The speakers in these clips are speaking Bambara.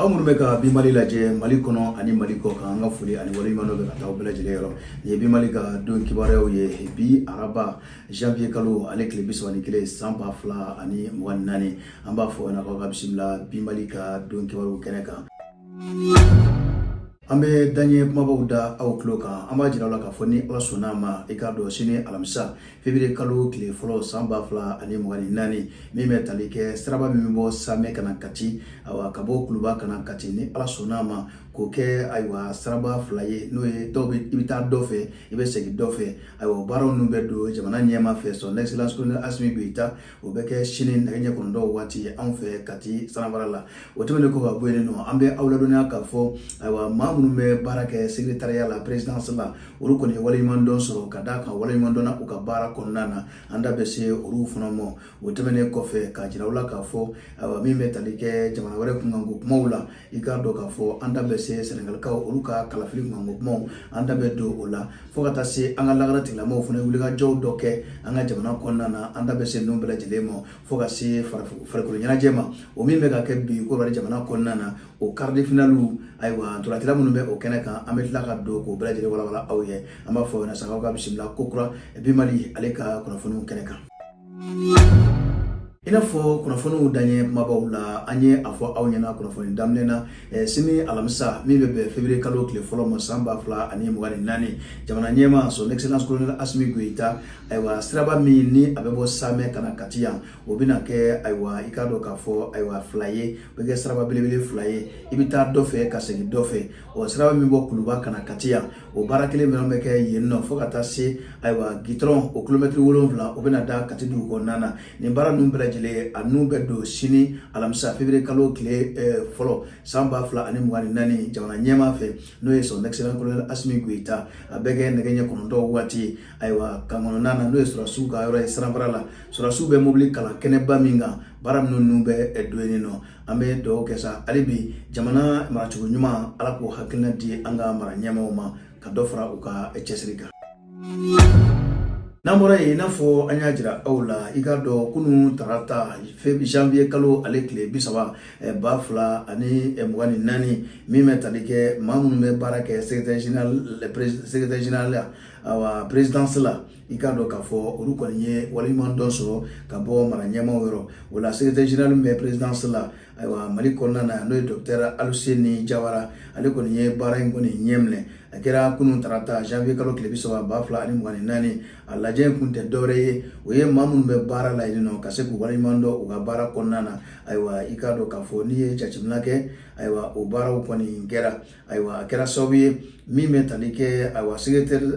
Aw minnu bɛ ka Bi Mali lajɛ Mali kɔnɔ ani Mali kɔ kan, an ka foli ani waleɲumandɔn bɛ ka taa aw bɛɛ lajɛlen yɔrɔ. Nin ye Bi Mali ka don kibaruyaw ye, bi araba, janvier kalo ale tile 31, san 2024. An b'a fɔ aw ka bisimila Bi Mali ka don kibaruyaw kɛnɛ kan. An bɛ daɲɛ kumabaw da aw tulo kan. An b'a jira aw la k'a fɔ ni Ala sɔnna a ma, i k'a dɔn sini alamisa, février kalo tile fɔlɔ, san 2024, min bɛ tali kɛ siraba min bɛ bɔ Samɛ ka na Kati, ayiwa, ka bɔ Kuluba ka na Kati, ni Ala sɔnna a ma, k'o kɛ, ayiwa, siraba fila ye, n'o ye dɔw bɛ i bɛ taa dɔ fɛ, i bɛ segin dɔ fɛ. Ayiwa, baaraw ninnu bɛ don jamana ɲɛmaa fɛ, Son Excellence Colonel Assimi Goïta. O bɛ kɛ sini nɛgɛ ɲɛ 9 waati anw fɛ Kati sanfara la. O tɛmɛnen kɔ ka bɔ yen nɔ, an bɛ aw ladɔnniya k'a fɔ, ayiwa, maa minnu bɛ baara kɛ secrétariat la présidence la, olu kɔni ye waleɲumandɔn sɔrɔ ka d'a kan waleɲumandɔn na u ka baara kɔnɔna na. An da bɛ se olu fana ma. O tɛmɛnen kɔfɛ, k'a jira u la k'a fɔ, ayiwa, min bɛ tali kɛ jamana wɛrɛ kunkanko kumaw la, i k'a dɔn k'a fɔ an da bɛ se Sɛnɛgalikaw, olu ka kalafili kunkanko kumaw, an da bɛ don o la, fo ka taa se an ka lakana tigilamɔgɔw fana wulikajɔw dɔ kɛ an ka jamana kɔnɔna na. An da bɛ se ninnu bɛɛ lajɛlen ma, fo ka se farikolo ɲɛnajɛ ma, o min bɛ ka kɛ bi Kɔrɔwari jamana kɔnɔna na, o quart de finale. Ayiwa, ntolacila minnu bɛ o kɛnɛ kan, an bɛ tila ka don k'o bɛɛ lajɛlen walawala aw ye. An b'a fɔ ɲɛna sa, aw ka bisimila kokura Bi Mali ale ka kunnafoniw kɛnɛ kan. I n'a fɔ kunnafoniw daɲɛ kumabaw la, an ye a fɔ aw ɲɛna kunnafoni daminɛ na, sini alamisa min bɛ bɛn février kalo tile fɔlɔ ma, san 2024, jamana ɲɛmaa, Son Excellence Colonel Assimi Goïta, ayiwa, siraba min ni a bɛ bɔ Samɛ ka na Kati yan, o bɛna kɛ, ayiwa, i k'a dɔn k'a fɔ, ayiwa, fila ye. O bɛ kɛ siraba belebele fila ye, i bɛ taa dɔ fɛ ka segin dɔ fɛ. O siraba min bɔ Kuluba ka na Kati yan, o baara kelen min bɛ kɛ yen nɔ, fo ka taa se, ayiwa, gitɔrɔn, o kilomɛtiri 7, o bɛna da Kati dugu kɔnɔna na. Nin baara ninnu bɛɛ lajɛlen, a ninnu bɛ don sini alamisa, février kalo tile fɔlɔ, san 2024, jamana ɲɛmaa fɛ, n'o ye Son Excellence Colonel Assimi Goïta. A bɛ kɛ nɛgɛ ɲɛ 9 waati, ayiwa, kan kɔnɔna na, n'o ye sɔrɔdasiw ka yɔrɔ ye Siranfara la, sɔrɔdasiw bɛ mobili kalan kɛnɛba min kan. Baara minnu bɛ don yen nɔ, an bɛ dugawu kɛ sa hali bi, jamana maracogo ɲuman, Ala k'o hakilina di an ka mara ɲɛmaaw ma, ka dɔ fara u ka cɛsiri kan. N'an bɔra yen, i n'a fɔ an y'a jira aw la, i k'a dɔn kunun tarata, janvier kalo ale tile 30, 2024, min bɛ tali kɛ maa minnu bɛ baara kɛ secrétaire général la, awa, présidence la, i k'a dɔn k'a fɔ olu kɔni ye waleɲuman dɔn sɔrɔ ka bɔ mara ɲɛmaaw yɔrɔ. O la, secrétaire général min bɛ présidence la, ayiwa, Mali kɔnɔna na, n'o ye docteur Aluseni Jawara, ale kɔni ye baara in kɔni ɲɛ minɛ. A kɛra kunun tarata, janvier kalo tile 30, 2024. A lajɛ in kun tɛ dɔwɛrɛ ye, o ye maa minnu bɛ baara la yen nɔ, ka se k'u waleɲuman dɔn u ka baara kɔnɔna na. Ayiwa, i k'a dɔn k'a fɔ n'i ye jateminɛ kɛ, ayiwa, o baaraw kɔni kɛra. Ayiwa, a kɛra sababu ye min bɛ tali kɛ, ayiwa,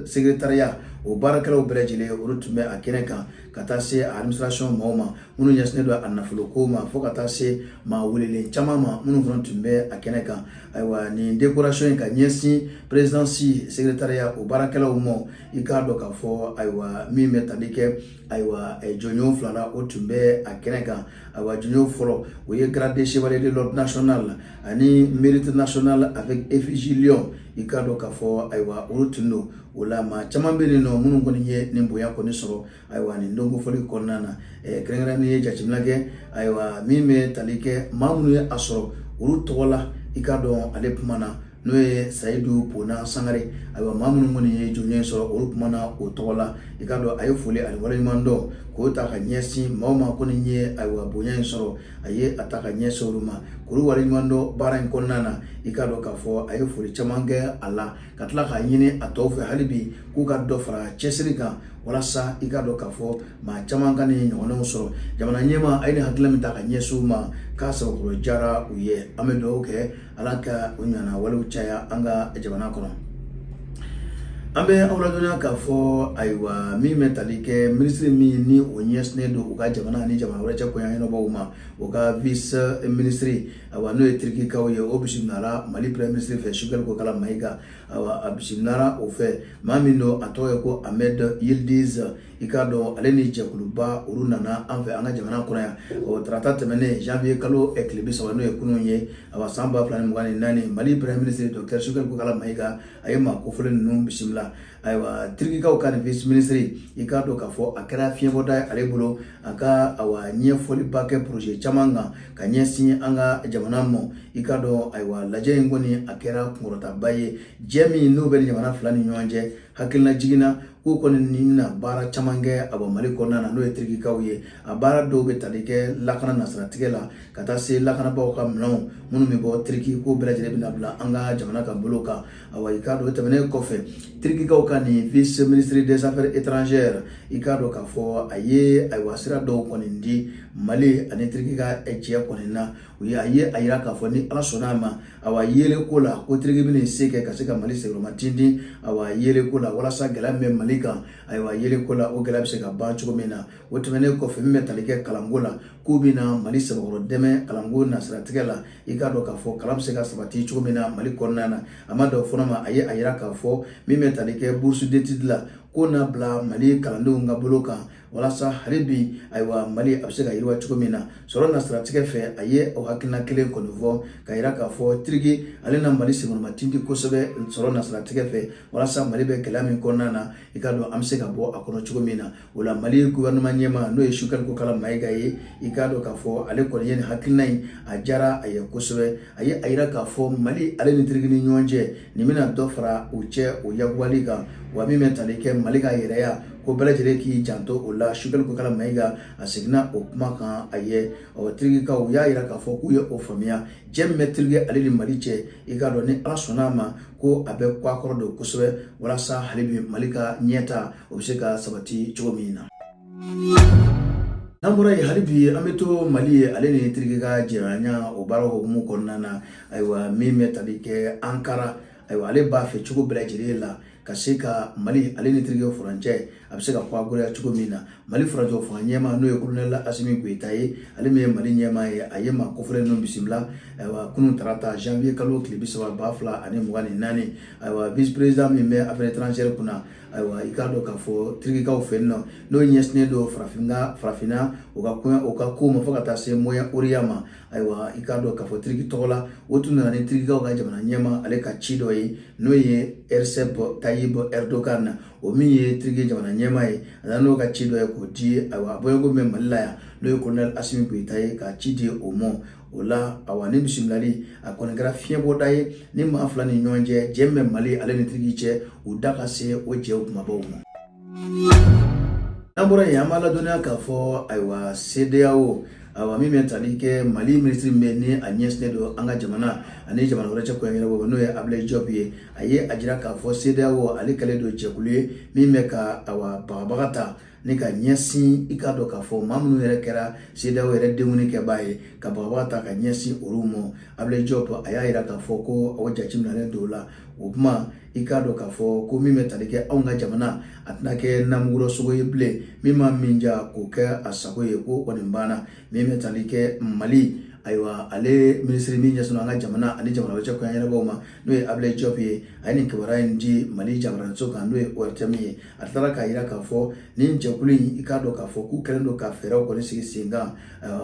secrétariat o baarakɛlaw bɛɛ lajɛlen, olu tun bɛ a kɛnɛ kan, ka taa se administration maaw ma minnu ɲɛsinnen don a nafoloko ma, fo ka taa se maa welelen caman ma minnu fana tun bɛ a kɛnɛ kan. Ayiwa, nin décoration in ka ɲɛsin présidence secrétariat o baarakɛlaw ma, i k'a dɔn k'a fɔ, ayiwa, min bɛ tali kɛ, ayiwa, jɔnjɔn fila la, o tun bɛ a kɛnɛ kan. Ayiwa, jɔnjɔn fɔlɔ, o ye grade de chevalier de l'ordre national ani mérite national avec effigie lion. I k'a dɔn k'a fɔ, ayiwa, olu tun don. O la, maa caman bɛ yen nɔ minnu kɔni ye nin bonya kɔni sɔrɔ, ayiwa, nin don kofɔli kɔnɔna na. Kɛrɛnkɛrɛnnen ye jateminɛ kɛ, ayiwa, min bɛ tali kɛ maa minnu ye a sɔrɔ, olu tɔgɔ la, i k'a dɔn ale kumana, n'o ye Sayidu Pona Sangare. Ayiwa, maa minnu kɔni ye jɔnjɔn sɔrɔ, olu kumana o tɔgɔ la. I k'a dɔn a ye foli ani waleɲuman dɔn k'o ta ka ɲɛsin maaw ma kɔni ye, ayiwa, bonya in sɔrɔ. A ye a ta ka ɲɛsin olu ma k'olu waleɲuman dɔn baara in kɔnɔna na. I k'a dɔn k'a fɔ a ye foli caman kɛ a la, ka tila k'a ɲini a tɔw fɛ hali bi k'u ka dɔ fara cɛsiri kan, walasa i k'a dɔn k'a fɔ maa caman ka nin ɲɔgɔnnaw sɔrɔ. Jamana ɲɛmaa a ye nin hakilina min ta ka ɲɛsin u ma, k'a sabakɔrɔ diyara u ye. An bɛ dugawu kɛ, Ala ka o ɲɔgɔnna walew caya an ka jamana kɔnɔ. An bɛ aw ladɔnniya k'a fɔ, ayiwa, min bɛ tali kɛ minisiri min ni o ɲɛsinnen don u ka jamana ni jamana wɛrɛ cɛ koɲɛ ɲɛnabɔw ma, o ka vice ministre, ayiwa, n'o ye Tirikikaw ye, o bisimilala Mali premier ministre fɛ, Choguel Kokala Mayiga. Ayiwa, a bisimilara o fɛ. Maa min don, a tɔgɔ ye ko Ahmed Yildiz. I k'a dɔn ale ni jɛkuluba, olu nana an fɛ an ka jamana kɔnɔ yan o tarata tɛmɛnen, janvier kalo tile 30, n'o ye kunun ye, awa, san 2024. Mali premier ministre docteur Choguel Kokala Mayiga, a ye maa kofɔlen ninnu bisimila. la. Ayiwa, Tirikikaw ka nin vice ministre, i k'a dɔn k'a fɔ a kɛra fiɲɛbɔda ye ale bolo, a ka awa ɲɛfɔliba kɛ projet caman kan ka ɲɛsin an ka jamana ma. I k'a dɔn, ayiwa, lajɛ in kɔni, a kɛra kunkɔrɔtaba ye. Jɛ min n'o bɛ ni jamana fila ni ɲɔgɔn cɛ, hakilina jiginna k'u kɔni ni bɛna baara caman kɛ a Mali kɔnɔna na, n'o ye Tirikikaw ye. A baara dɔw bɛ tali kɛ lakana nasiratigɛ la, ka taa se lakanabaaw ka minɛnw minnu bɛ bɔ Tiriki, k'o bɛɛ lajɛlen bɛna bila an ka jamana ka bolo kan. Awa, i k'a dɔn, o tɛmɛnen kɔfɛ, Tirikikaw ka nin vice ministre des Affaires étrangères, i k'a dɔn k'a fɔ a ye, ayiwa, sira dɔw kɔni di Mali ani Tiriki ka jɛ kɔni na. U ye a ye a yira k'a fɔ ni Ala sɔnna a ma, awa, yeelen ko la, ko Tiriki bɛna se kɛ ka se ka Mali senkɔrɔma tintin, awa, yeelen ko la, walasa gɛlɛya min bɛ Mali kan, ayiwa, yeelen ko la, o gɛlɛya bɛ se ka ban cogo min na. O tɛmɛnen kɔfɛ, min bɛ tali kɛ kalanko la, k'u bɛna Mali sɛbɛkɔrɔ dɛmɛ kalanko nasiratigɛ la. I k'a dɔn k'a fɔ kalan bɛ se ka sabati cogo min na Mali kɔnɔna na. A ma dan o fana ma, a ye a yira k'a fɔ min bɛ tali kɛ bourse d'études la, k'o na bila Mali kalandenw ka bolo kan, walasa hali bi, ayiwa, Mali a bɛ se ka yiriwa cogo min na sɔrɔ na siratigɛ fɛ. A ye o hakilina kelen kɔni fɔ ka yira k'a fɔ Tiriki ale na Mali senkɔrɔma tintin kosɛbɛ sɔrɔ na siratigɛ fɛ, walasa Mali bɛ gɛlɛya min kɔnɔna na, i k'a dɔn an bɛ se ka bɔ a kɔnɔ cogo min na. O la, Mali gouvernement ɲɛmaa, n'o ye Choguel Kokalla Maïga ye, i k'a dɔn k'a fɔ ale kɔni ye nin hakilina in, a diyara a ye kosɛbɛ. A ye a yira k'a fɔ Mali ale ni Tiriki ni ɲɔgɔn cɛ, nin bɛna dɔ fara u cɛ o yakubali kan. Wa min bɛ tali kɛ Mali ka yɛrɛya, ko bɛɛ lajɛlen k'i janto o la. Choguel Kokalla Maïga, a seginna o kuma kan a ye. Ɔ, Tirikikaw u y'a yira k'a fɔ k'u ye o faamuya. Jɛ min bɛ Tiriki ale ni Mali cɛ, i k'a dɔn ni Ala sɔnna a ma, ko a bɛ kɔ a kɔrɔ don kosɛbɛ, walasa hali bi Mali ka ɲɛta, o bɛ se ka sabati cogo min na. N'an bɔra yen, hali bi an bɛ to Mali ye ale ni Tiriki ka jɛɲɔgɔnya o baara hukumu kɔnɔna na. Ayiwa, min bɛ tali kɛ Ankara, ayiwa, ale b'a fɛ cogo bɛɛ lajɛlen la ka se ka Mali ale ni Tiriki furancɛ, a bɛ se ka kurakuraya cogo min na. Mali furancɛ fanga ɲɛmaa, n'o ye colonel Assimi Goïta ye, ale min ye Mali ɲɛmaa ye, a ye maa kofɔlen ninnu bisimila, ayiwa, kunun tarata, janvier kalo tile 30 2024. Ayiwa, vice président min bɛ affaires étrangères kunna, ayiwa, i k'a dɔn k'a fɔ Tirikikaw fɛ yen nɔ, n'o ɲɛsinnen don farafinna, farafinna o ka koɲɛ, o ka ko ma, fo ka taa se Moyen Orient ma. Ayiwa, i k'a dɔn k'a fɔ Tiriki tɔgɔ la, o tun nana ni Tirikikaw ka jamana ɲɛmaa ale ka ci dɔ ye, n'o ye Recep Tayyip Erdogan, o min ye Tiriki jamana ɲɛmaa ye. A nana n'o ka ci dɔ ye k'o di, ayiwa, a bɔɲɔgɔnko min bɛ Mali la yan, n'o ye colonel Assimi Goïta ye, k'a ci di o ma. O la, awa, ni bisimilali a kɔni kɛra fiɲɛbɔda ye ni maa fila ni ɲɔgɔn cɛ, jɛ min bɛ Mali ale ni Tiriki cɛ, u da ka se o jɛw kumabaw ma. N'an bɔra yen, an b'a ladɔnniya k'a fɔ, ayiwa, CEDEAO, ayiwa, min bɛ tali kɛ Mali minisiri min bɛ ni a ɲɛsinnen don an ka jamana ani jamana wɛrɛ cɛ koɲɛ ɲɛnabɔ, n'o ye Ablaye Diop ye, a ye a jira k'a fɔ CEDEAO ale kɛlen don jɛkulu ye min bɛ ka, awa, bagabaga ta ni ka ɲɛsin, i k'a dɔn k'a fɔ maa minnu yɛrɛ kɛra CEDEAO yɛrɛ denkuni kɛbaa ye, ka bagabaga ta ka ɲɛsin olu ma. Ablaye Diop, a y'a jira k'a fɔ ko o jateminɛlen don o la. O kuma, i k'a dɔn k'a fɔ ko min bɛ tali kɛ anw ka jamana, a tɛna kɛ namugurɔ sogo ye bilen, min ma min ja k'o kɛ a sago ye, ko kɔni banna. Min bɛ tali kɛ Mali, ayiwa, ale minisiri min ɲɛsinnen an ka jamana ani jamana wɛrɛ cɛ koɲɛ ɲɛnabɔw ma, n'o ye Ablaye Diop ye, a ye nin kibaruya in di Mali jabaraninso kan, n'o ye ORTM ye. A tilara k'a jira k'a fɔ nin jɛkulu in, i k'a dɔn k'a fɔ k'u kɛlen don ka fɛɛrɛw kɔni sigi sen kan.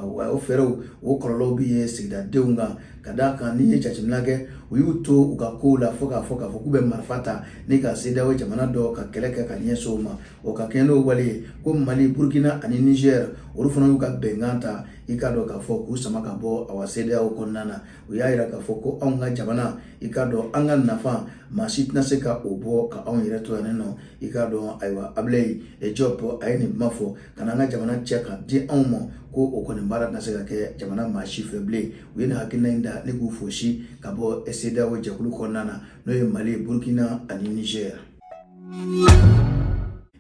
O fɛɛrɛw, o kɔlɔlɔw bɛ ye sigidadenw kan, ka d'a kan n'i ye jateminɛ kɛ, u y'u to u ka kow la fo k'a fɔ k'a fɔ k'u bɛ marifa ta ni ka CEDEAO jamana dɔ ka kɛlɛ kɛ ka ɲɛsin o ma. O ka kɛɲɛ n'o wale ye ko Mali, Burkina ani Niger, olu fana y'u ka bɛnkan ta, i k'a dɔn k'a fɔ k'u sama ka bɔ, awa, CEDEAO kɔnɔna na. U y'a jira k'a fɔ ko anw ka jamana, i k'a dɔn an ka nafa, maa si tɛna se ka o bɔ ka anw yɛrɛ to yan nɔ. I k'a dɔn, ayiwa, Ablaye Diop, a ye nin kuma fɔ ka na an ka jamana cɛ ka di anw ma, ko o kɔni baara tɛna se ka kɛ jamana maa si fɛ bilen. U ye nin hakilina in da ni k'u fosi ka bɔ CEDEAO jɛkulu kɔnɔna na, n'o ye Mali, Burkina ani Niger.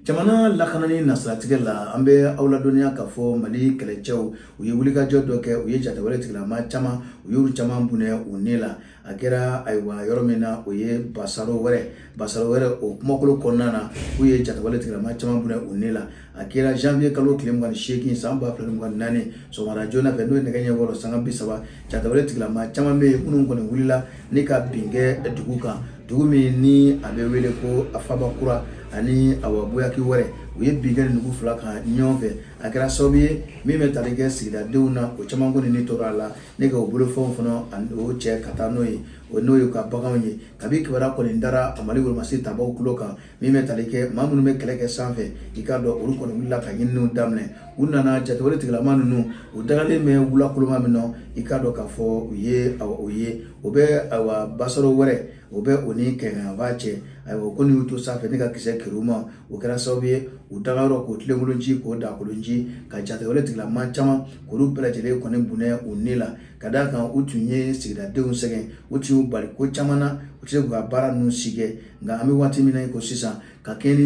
Jamana lakanani nasiratigɛ la, an bɛ aw ladɔnniya k'a fɔ Mali kɛlɛcɛw, u ye wulikajɔ dɔ kɛ, u ye jatigɛwale tigilama caman, u y'olu caman bunɛ u ni la. A kɛra, ayiwa, yɔrɔ min na, o ye Basaro wɛrɛ, Basaro wɛrɛ o kumakolo kɔnɔna na, k'u ye jatigɛwale tigilama caman bunɛ u ni la. A kɛra janvier kalo tile 28 san 2024, sɔgɔmada joona fɛ, n'o ye nɛgɛ ɲɛ 6:30. Jatigɛwale tigilama caman bɛ yen minnu kɔni wulila ni ka bin kɛ dugu kan, dugu min ni a bɛ wele ko Afaba Kura. ani awa Buyaki wɛrɛ, u ye bin kɛ nin dugu fila kan ɲɔgɔn fɛ. A kɛra sababu ye min bɛ tali kɛ sigidadenw na, o caman kɔni ni tora a la ne ka o bolofɛnw fana o cɛ ka taa n'o ye, o n'o ye ka baganw ye. Kabi kibaruya kɔni dara a Mali wolomasi tabaw tulo kan, min bɛ tali kɛ maa minnu bɛ kɛlɛ kɛ sanfɛ, i k'a dɔn olu kɔni wulila ka ɲininiw daminɛ. U nana jatigɛwale tigilama ninnu, u dagalen bɛ wula koloma min nɔ, i k'a dɔn k'a fɔ u ye o ye o bɛ awa Basaro wɛrɛ, o bɛ o ni Kɛɲɛba cɛ. Ayiwa, ko y'u to sanfɛ ne ka kisɛ kiri ma, o kɛra sababu ye u dagayɔrɔ k'o tilenkolon ci, k'o dakolon ci, ka jatigɛwale tigilama caman k'olu bɛɛ lajɛlen kɔni bɔnɛ u ni la. Ka d'a kan u tun ye sigidadenw sɛgɛn, u tun y'u bali ko caman na, u tɛ se k'u ka baara ninnu si kɛ. Nka an bɛ waati min na i ko sisan, ka kɛɲɛ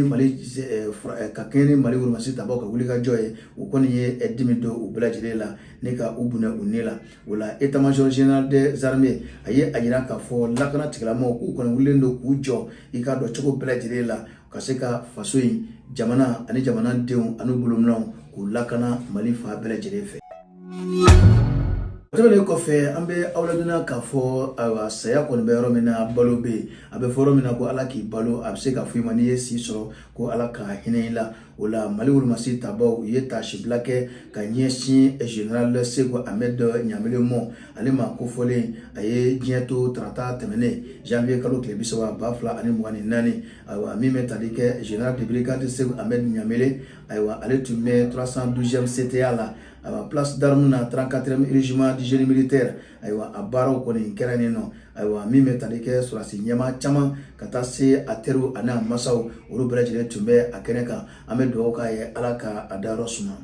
ni Mali wolomasi tabaw ka wulikajɔ ye, u kɔni ye dimi don u bɛɛ lajɛlen la ni ka u bɔnɛ u ni la. O la, état-major général des armées a ye a jira k'a fɔ lakana tigilamɔgɔw k'u kɔni wulilen don k'u jɔ, i k'a dɔn cogo bɛɛ lajɛlen la, ka se ka faso in jamana ani jamanadenw ani bolominɛnw k'u lakana Mali fan bɛɛ lajɛlen fɛ. O tɛmɛnen kɔfɛ, an bɛ aw ladɔnniya k'a fɔ, ayiwa, saya kɔni bɛ yɔrɔ min na, balo bɛ yen. A bɛ fɔ yɔrɔ min na ko Ala k'i balo, a bɛ se ka fɔ i ma n'i ye si sɔrɔ ko Ala ka hinɛ i la. O la, Mali wolomasi tabaw u ye taasibila kɛ ka ɲɛsin général Seku Ahmed Ɲamele mɔ ale ma kofɔlen. A ye diɲɛ to tarata tɛmɛnen, janvier kalo tile 30, 2024. Ayiwa, min bɛ tali kɛ général de brigade Seku Ahmed Ɲamele, ayiwa, ale tun bɛ 312e CTA la, ayiwa, place d'armes na, 34e régiment du génie militaire. Ayiwa, a baaraw kɔni kɛra nin nɔ. Ayiwa, min bɛ tali kɛ sɔrɔdasi ɲɛmaa caman ka taa se a teriw ani a masaw, olu bɛɛ lajɛlen tun bɛ a kɛnɛ kan. An bɛ dugawu k'a ye, Ala ka a dayɔrɔ suma.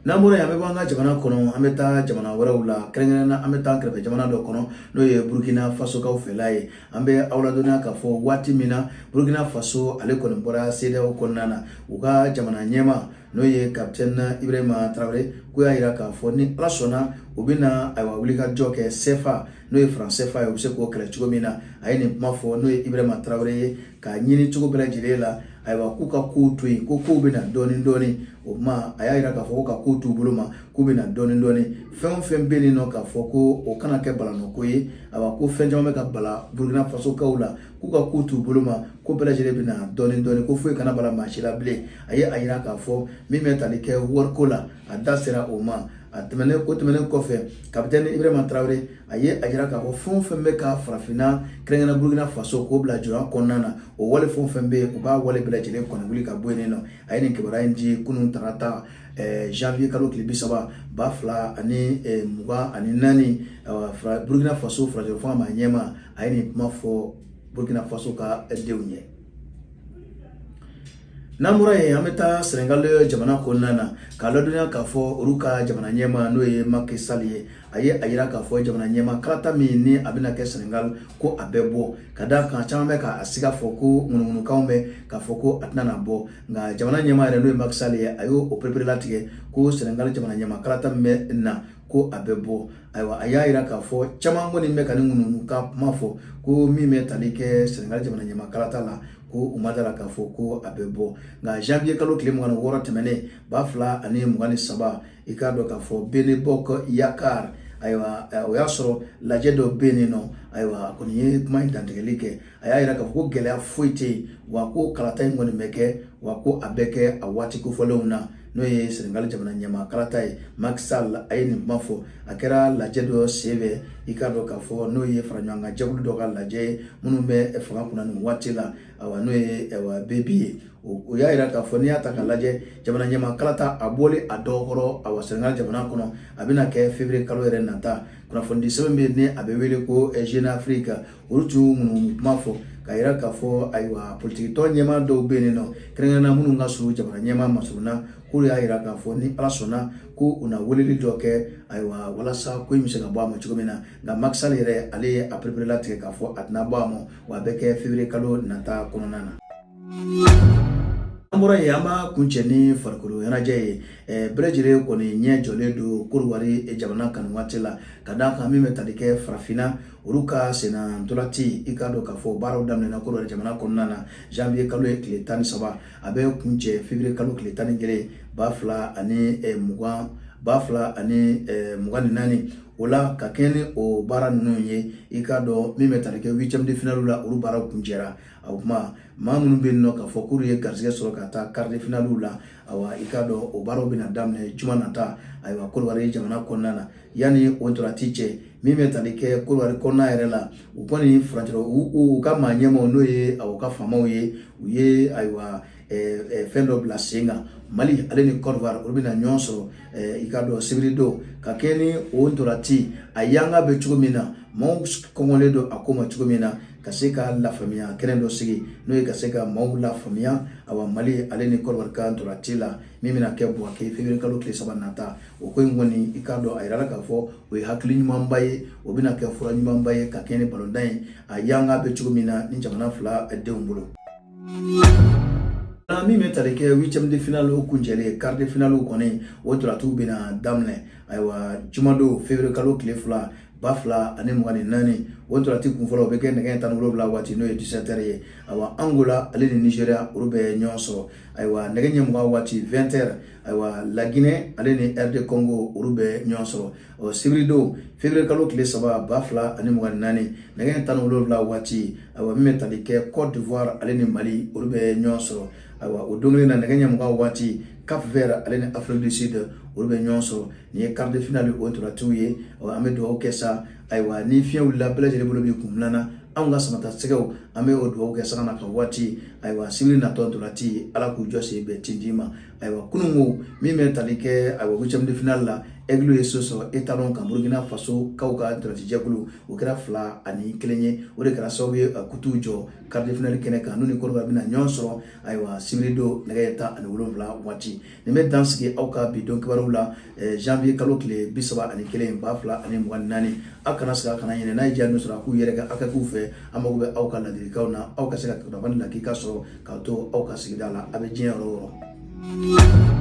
N'an bɔra yen, an bɛ bɔ an ka jamana kɔnɔ, an bɛ taa jamana wɛrɛw la. Kɛrɛnkɛrɛnnenya, an bɛ taa kɛrɛfɛ jamana dɔ kɔnɔ, n'o ye Burukina Fasokaw fɛla ye. An bɛ aw ladɔnniya k'a fɔ waati min na Burukina Faso ale kɔni bɔra CEDEAO kɔnɔna na, u ka jamana ɲɛmaa, n'o ye capitaine Ibrahima Traoré, ko y'a jira k'a fɔ ni Ala sɔnna, u bɛna ayiwa wulikajɔ kɛ CFA, n'o ye franc CFA ye, u bɛ se k'o kɛlɛ cogo min na. A ye nin kuma fɔ, n'o ye Ibrahima Traoré ye, k'a ɲini cogo bɛɛ lajɛlen la, ayiwa, k'u ka kow to yen, ko kow bɛna dɔɔnin dɔɔnin. O kuma, a y'a jira k'a fɔ ko ka kow t'u bolo ma, k'u bɛna dɔɔnin dɔɔnin. Fɛn o fɛn bɛ yen nɔ k'a fɔ ko o kana kɛ balanɔko ye, ayiwa, ko fɛn caman bɛ ka bala Burukina Fasokaw la, k'u ka kow t'u bolo ma, ko bɛɛ lajɛlen bɛna dɔɔnin dɔɔnin, ko foyi kana bala maa si la bilen. A ye a jira k'a fɔ min bɛ tali kɛ wariko la, a da sera o ma. A tɛmɛnen o tɛmɛnen kɔfɛ, capitaine Ibrahima Traoré a ye a jira k'a fɔ fɛn o fɛn bɛ ka farafinna, kɛrɛnkɛrɛnnenya Burukina Faso, k'o bila jɔnya kɔnɔna na, o wale fɛn o fɛn bɛ yen, u b'a wale bɛɛ lajɛlen kɔni wuli ka bɔ yen nɔ. A ye nin kibaruya in di kunun tarata, janvier kalo tile 30, 2024. Burukina Faso furancɛ fanga maa ɲɛmaa, a ye nin kuma fɔ Burukina Faso ka denw ye. N'an bɔra yen, an bɛ taa Senegal jamana kɔnɔna na, k'a ladɔnniya k'a fɔ olu ka jamana ɲɛmaa, n'o ye Macky Sall ye, a ye a jira k'a fɔ jamana ɲɛmaa kalata min ni a bɛna kɛ Senegal, ko a bɛ bɔ. Ka d'a kan caman bɛ k'a siga fɔ ko ŋunuŋunukanw bɛ k'a fɔ ko a tɛna na bɔ. Nka jamana ɲɛmaa yɛrɛ, n'o ye Macky Sall ye, a y'o pereperelatigɛ ko Senegal jamana ɲɛmaa kalata min bɛ na, ko a bɛ bɔ. Ayiwa, a y'a jira k'a fɔ caman kɔni bɛ ka ni ŋunuŋunukan kuma fɔ ko min bɛ tali kɛ Senegal jamana ɲɛmaa kalata la, ko u ma dala k'a fɔ ko a bɛ bɔ. Nka janvier kalo tile 26 tɛmɛnen, 2023, i k'a dɔn k'a fɔ Benno Bokk Yakaar, ayiwa, o y'a sɔrɔ lajɛ dɔ bɛ yen nɔ. Ayiwa, a kɔni ye kuma in dantigɛli kɛ. A y'a jira k'a fɔ ko gɛlɛya foyi tɛ yen, wa ko kalata in kɔni bɛ kɛ, wa ko a bɛ kɛ a waati kofɔlenw na, n'o ye Senegal jamana ɲɛmaa kalata ye. Macky Sall a ye nin kuma fɔ, a kɛra lajɛ dɔ senfɛ, i k'a dɔn k'a fɔ n'o ye fara ɲɔgɔn kan jɛkulu dɔ ka lajɛ ye minnu bɛ fanga kunna nin waati la, ayiwa, n'o ye ayiwa BB ye. O y'a jira k'a fɔ n'i y'a ta k'a lajɛ, jamana ɲɛmaa kalata a bɔlen a dɔgɔkɔrɔ, awa, Senegal jamana kɔnɔ, a bɛna kɛ février kalo yɛrɛ nata. Kunnafoni sɛbɛn bɛ yen ni a bɛ wele ko Jeune Afrique, olu tun ŋunuŋunu kuma fɔ k'a jira k'a fɔ, ayiwa, politiki tɔn ɲɛmaa dɔw bɛ yen nɔ, kɛrɛnkɛrɛnnenya minnu ka surun jamana ɲɛmaa masurunna, k'olu y'a jira k'a fɔ ni Ala sɔnna, ko u na weleli dɔ kɛ, ayiwa, walasa ko in bɛ se ka bɔ a ma cogo min na. Nka Macky Sall yɛrɛ, ale ye a pereperelatigɛ k'a fɔ a tɛna bɔ a ma, wa a bɛ kɛ février kalo nata kɔnɔna na. An bɔra yen, an b'a kuncɛ ni farikolo ɲɛnajɛ ye. Bɛɛ lajɛlen kɔni ɲɛ jɔlen don Korowari jamana kan waati la, ka d'a kan min bɛ tali kɛ farafinna, olu ka senna ntolati, i k'a dɔn k'a fɔ baaraw daminɛna Korowari jamana kɔnɔna na janvier kalo ye tile 13, a bɛ kuncɛ février kalo tile 11, 2024. O la, ka kɛɲɛ ni o baara ninnu ye, i k'a dɔn min bɛ tali kɛ huitième de finale la, olu baaraw kuncɛra. O kuma, maa minnu bɛ yen nɔ k'a fɔ k'olu ye garisɛgɛ sɔrɔ ka taa quart de finale la, ayiwa, i k'a dɔn o baaraw bɛna daminɛ juma nata, ayiwa, Kɔdiwari jamana kɔnɔna na. Yanni o ntolanci cɛ, min bɛ tali kɛ Kɔdiwari kɔnɔna yɛrɛ la, u kɔni furancɛ u ka maa ɲɛmaaw, n'o ye u ka faamaw ye, u ye, ayiwa, fɛn dɔ bila sen kan. Mali ale ni Kɔdiwari, olu bɛna ɲɔgɔn sɔrɔ, i k'a dɔn, sibiri don. Ka kɛɲɛ ni o ntolanci a yanga bɛ cogo min na, maaw kɔngɔlen don a ko ma cogo min na, ka se ka lafaamuya kɛnɛ dɔ sigi, n'o ye ka se ka maaw lafaamuya, awa, Mali ale ni Kɔdiwari ka ntolanci la min bɛna kɛ Buwake février kalo tile 3 nata. O ko in kɔni, i k'a dɔn, a yirala k'a fɔ o ye hakili ɲumanba ye, o bɛna kɛ fura ɲumanba ye ka kɛɲɛ ni balontan ye a yanga bɛ cogo min na ni jamana fila denw bolo. Min bɛ tali kɛ huitième de finale kuncɛlen, quart de finale kɔni, o ntolantiw bɛna daminɛ, ayiwa, jumadon février kalo tile 2 2024. O ntolanci kunfɔlɔ, o bɛ kɛ nɛgɛ 17 waati, n'o ye 17 heures ye. Ayiwa, Angola ale ni Nigeria, olu bɛ ɲɔgɔn sɔrɔ. Ayiwa, nɛgɛ ɲɛ 20 waati, 20 heures, ayiwa, Laginɛ ale ni RD Congo, olu bɛ ɲɔgɔn sɔrɔ. Ɔ sibiridon février kalo tile 3 2024, nɛgɛ 17 waati, ayiwa, min bɛ tali kɛ Côte d'Ivoire ale ni Mali, olu bɛ ɲɔgɔn sɔrɔ. Ayiwa, o don kelen na, nɛgɛ ɲɛ 20 waati, Cap Vert ale ni Afrique du Sud, olu bɛ ɲɔgɔn sɔrɔ. Nin ye quart de finale o ntolantiw ye. An bɛ dugawu kɛ sa, ayiwa, ni fiɲɛ wulila, bɛɛ lajɛlen bolo b'i kun filanan. Anw ka samata sɛgɛw, an bɛ o dugawu kɛ sanga na ka waati. Ayiwa, sibiri natɔ ntolanci, Ala k'u jɔ sen bɛn tintin ma. Ayiwa, kununko, min bɛ tali kɛ, ayiwa, huitième de finale la, Aigle ye so sɔrɔ étalon kan, Burkina Faso kaw ka ntolanci jɛkulu. O kɛra 2-1 ye. O de kɛra sababu ye ka t'u jɔ quart de finale kɛnɛ kan, n'u ni Côte d'Ivoire bɛna ɲɔgɔn sɔrɔ, ayiwa, sibiri don nɛgɛ 17 waati. Nin bɛ dan sigi aw ka bi don kibaruw la, janvier kalo tile 31 2024. Aw kana sigi, a kana ɲinɛ. N'a ye diya min sɔrɔ, a k'u yɛrɛ kɛ, aw ka k'u fɛ. An mago bɛ aw ka ladilikanw na, aw ka se ka kunnafoni lakika sɔrɔ k'a to aw ka sigida la, a bɛ diɲɛ yɔrɔ o yɔrɔ.